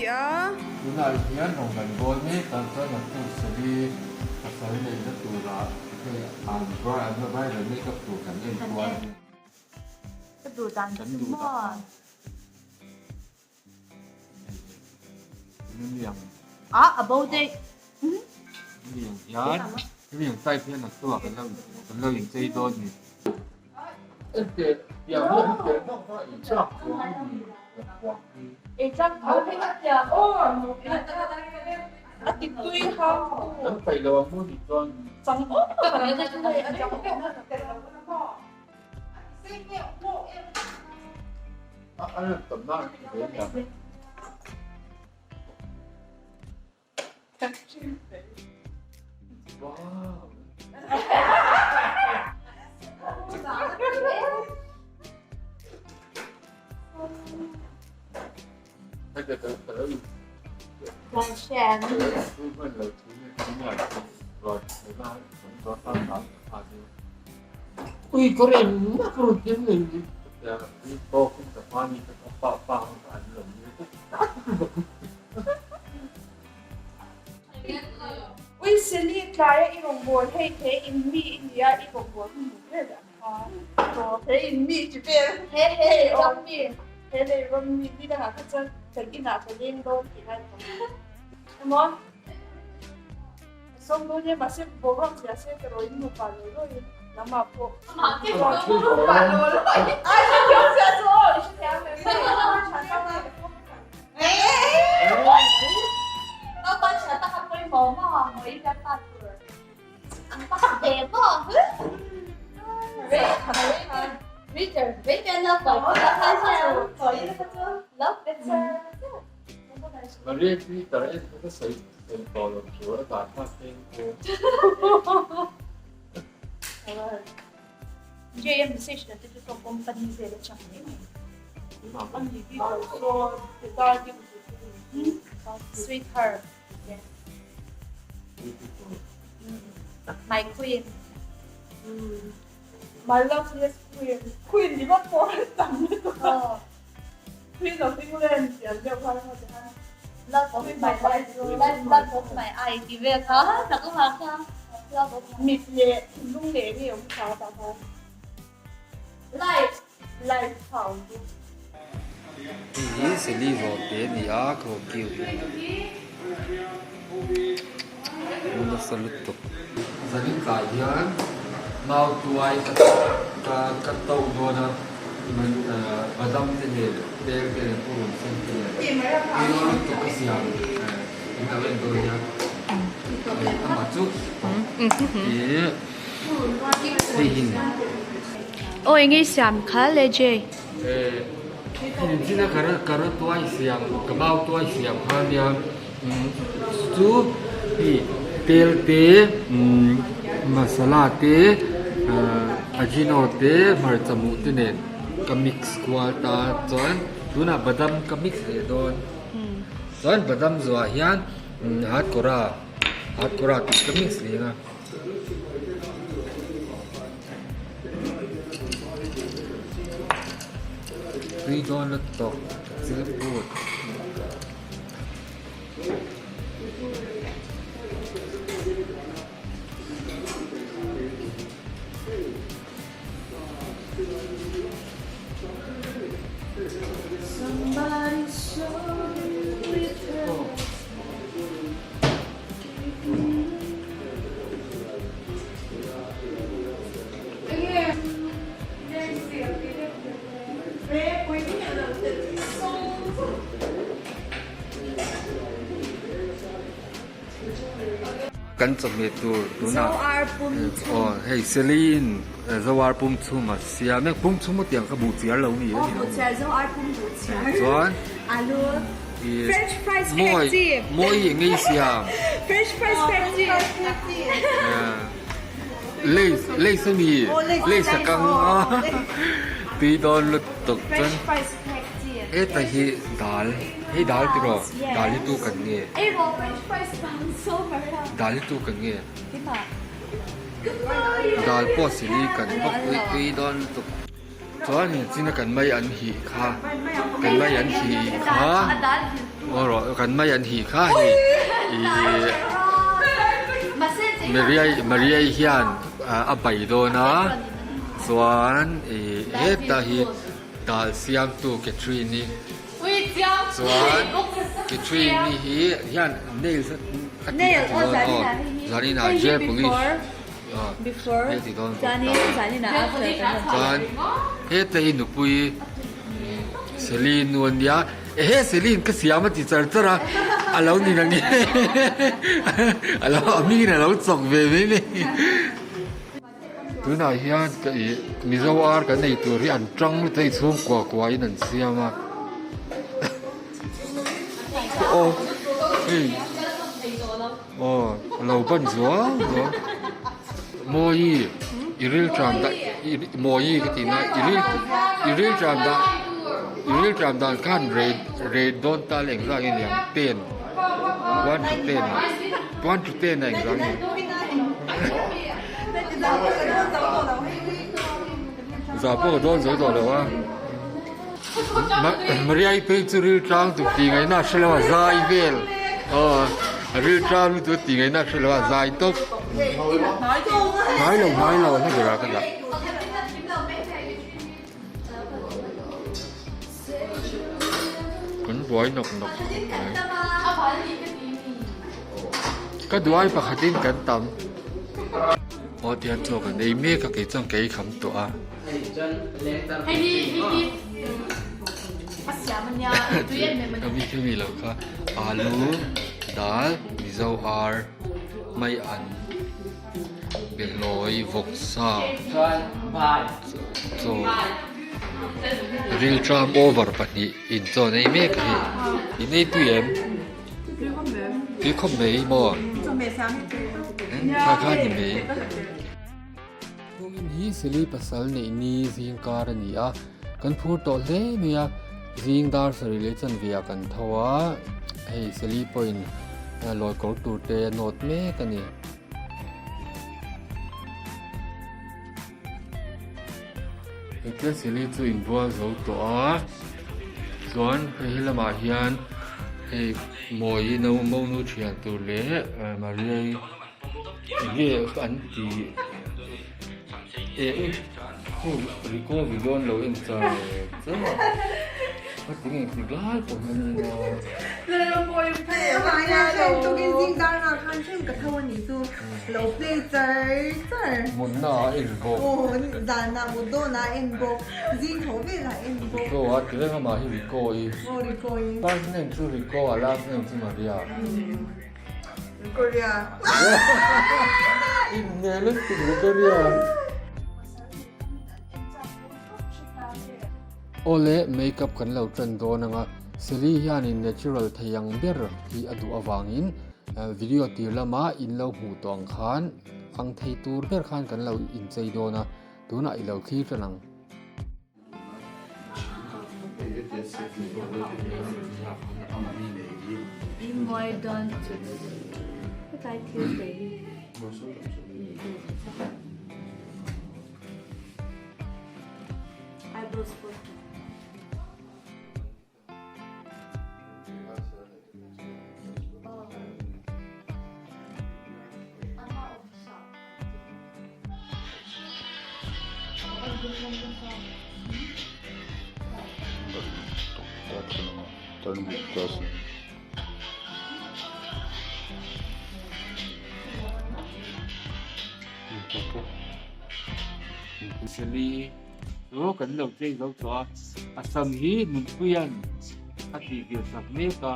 ti a. Tunah hian rawn kan bawl mek a, chuan naktuk sali pasal neihna turah hei an bridal makeup tur kan en kual a ni. Ka duh dan Kan chu duh maw? dan. A a bo daih. Hemi ang hian hemi ang type hian a chhuak kan lo kan lo inchei dawn ni. Enteh tiang hi an telh nawk nawk a eichak huang a ni huang hi. Eichak tho hi a tiang aw a ti tui hang tu. Kan paih lo ang maw ni chuan. Chang awk tak a ni a chang awk. Ui ka rem nak rawn tel nei ni. Ui Sally tlaia i rawngbâwl hei he in mi i nia i rawngbâwl hun hmu ber ang kha. Aw he in mi chi vel he he hei lei aw ram mi he lei ram mi ni dangah kha chuan kan inah ka leng dawn tih lai ka hmu. Emaw Sawm dawn e mahse boruak zia se ka rawi nupa lo lo in lamah pawh nupa lo lo in ai ka thiam zia chu aw i hrethiam em Naupan hriat tak a pawimawh maw mawi biak ta tur an pakhat ve maw Love better. Maria Twitter en chu ka sawi sawi tawh lo tur a dah thlak te in aw. JM message na te chu to company vel atang mai mai. Sweetheart. My queen. My loveliest queen. Queen ni vak pawh a tam lutuk a. Queen of England tih an deuh khan maw tihan. Love of my life, love of my eye tih vel kha tak a vang kha. Love of my Mit leh thinlung leh nge awm kha tah khan. Life. Life kha awm chu. Hei hi Sally zawh te a ni a, ka rawn kiu a nasa lutuk. Zanin tlai hian mau tuai ka ka ka to dawn a, badam te nen tel te nen purun sen te nen tui lutuk ka siam in lo en dawn nia hei amah chu ih hei hi ni. Aw enge i siam kha le Jay? Engchina ka ra tuai siam ka mau tuai siam kha nia chu hei tel te masala te ajino te hmarcha muh te nen ka mix kual ta chuan tunah badam ka mix leh dawn chuan badam zuah hian hatkawra hatkawra tih ka mix leh ang a. Tui dawn lutuk thil phut. Kan chawhmeh tur tunah aw hei Celine Zoar pum chhum a siam e pum chhum tiang kha buh chiar lo ni a ni chuan Mawi mawi eng nge i siam lace lace a ni lace a kang a tui dawn lutuk chuan heta hi dal hei dal tiraw dal hi tu kan nge dal hi tu kan nge dal pawh sili kan bawk tui dawn lutuk. Chuan in china kan mai an hih kha kan mai an hih kha Aw rawh kan mai an hih kha hei ih Maria Maria hian a bai dawn a chuan ih heta hi dal siamtu Catherine-i chuan Catherine-i hi hian nails a tih a ti dawn aw zaninah gel polish hei ti dawn chuan heta hi nupui Celine nu a nia ehe Celine ka siam a ti char char a a lo ni na nge a lo a hmingin a lo chawk ve mai mai tunah hian ka ih mizo ar kan ei tur hi an tang lutuk a hei chhungkua kua in an siam a aw hei aw a lo ban zuau zuau. Mawi i ril tram dah i Mawi ka tih na i ril i ril tram dah i ril tram dan khan rei rei dawn ta leh engzah nge niang ten one to ten one to ten a engzah nge zah pawh ka dawn zo tawh lo a Maria i phei chu ril tlang tuk tih ngaihna a hre lo a zai vel aw a ril tlang lutuk a tih ngaihna a hre lo a zai tawp hnai lo hnai lo hla berah ka dah kan buai nawk nawk khawp mai ka duai pakhatin kan tam aw tihian chaw kan ei mek a kei chuan ka ei kham tawh a. Kami khami lo kha alu dal mizo ar mai an behlawi vawksa chaw rilṭam over pahnih in chaw nei mek a hei in ei tui em tui khawp mai maw kha kha ni mai. Tumin hi Sili pasal neih ni zing kar a ni a, kan phur tawh hle mai a, zing dar sarih leh chanve ah kan tho a, hei Sili pawhin lawi kawr tur te a nawt mek a ni. Hetia Sili chu inbual zo tawh a, chuan hei helamah hian hei Mawii no monu thian tur leh Maria-i Enge an ti eh khu recovery dawn lo en char char a ti nge ti lai pawh hian an Munna a en bawk Rico a ti reng amah hi Rico i first name chu Rico a last name chu Maria. Korea. Inhmel lutuk lo Korea. Awle makeup kan lo tan dawn anga Sally hianin natural thei ang ber hi a duh avangin video tir lama in lo hmuh tawh ang khan ang thei tur ber khan kan lo inchei dawn a tunah i lo thlir tan ang. Sali chu kan lo chei zo tawh a, a sam hi Nunpuia'n a tih vir sak mek a.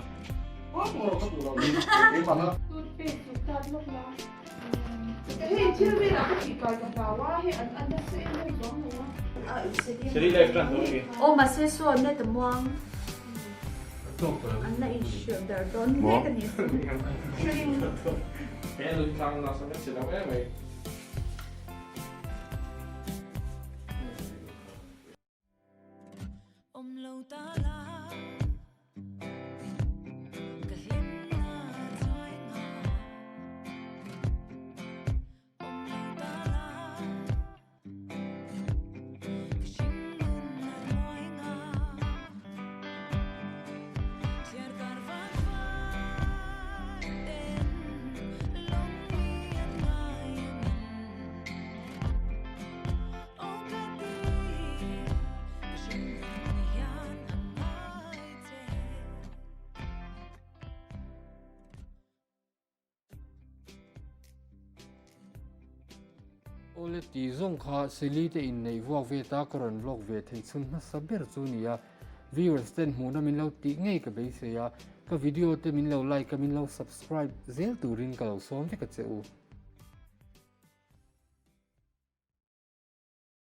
Awle tih zawng kha Silly te inneih vuak ve ta ka rawn vlog ve theih chhun hmasa ber chu nia. Viewers ten hmuhna min lo tih ngei ka beisei a, ka video te min lo like a min lo subscribe zel turin ka lo sawm vek a che u.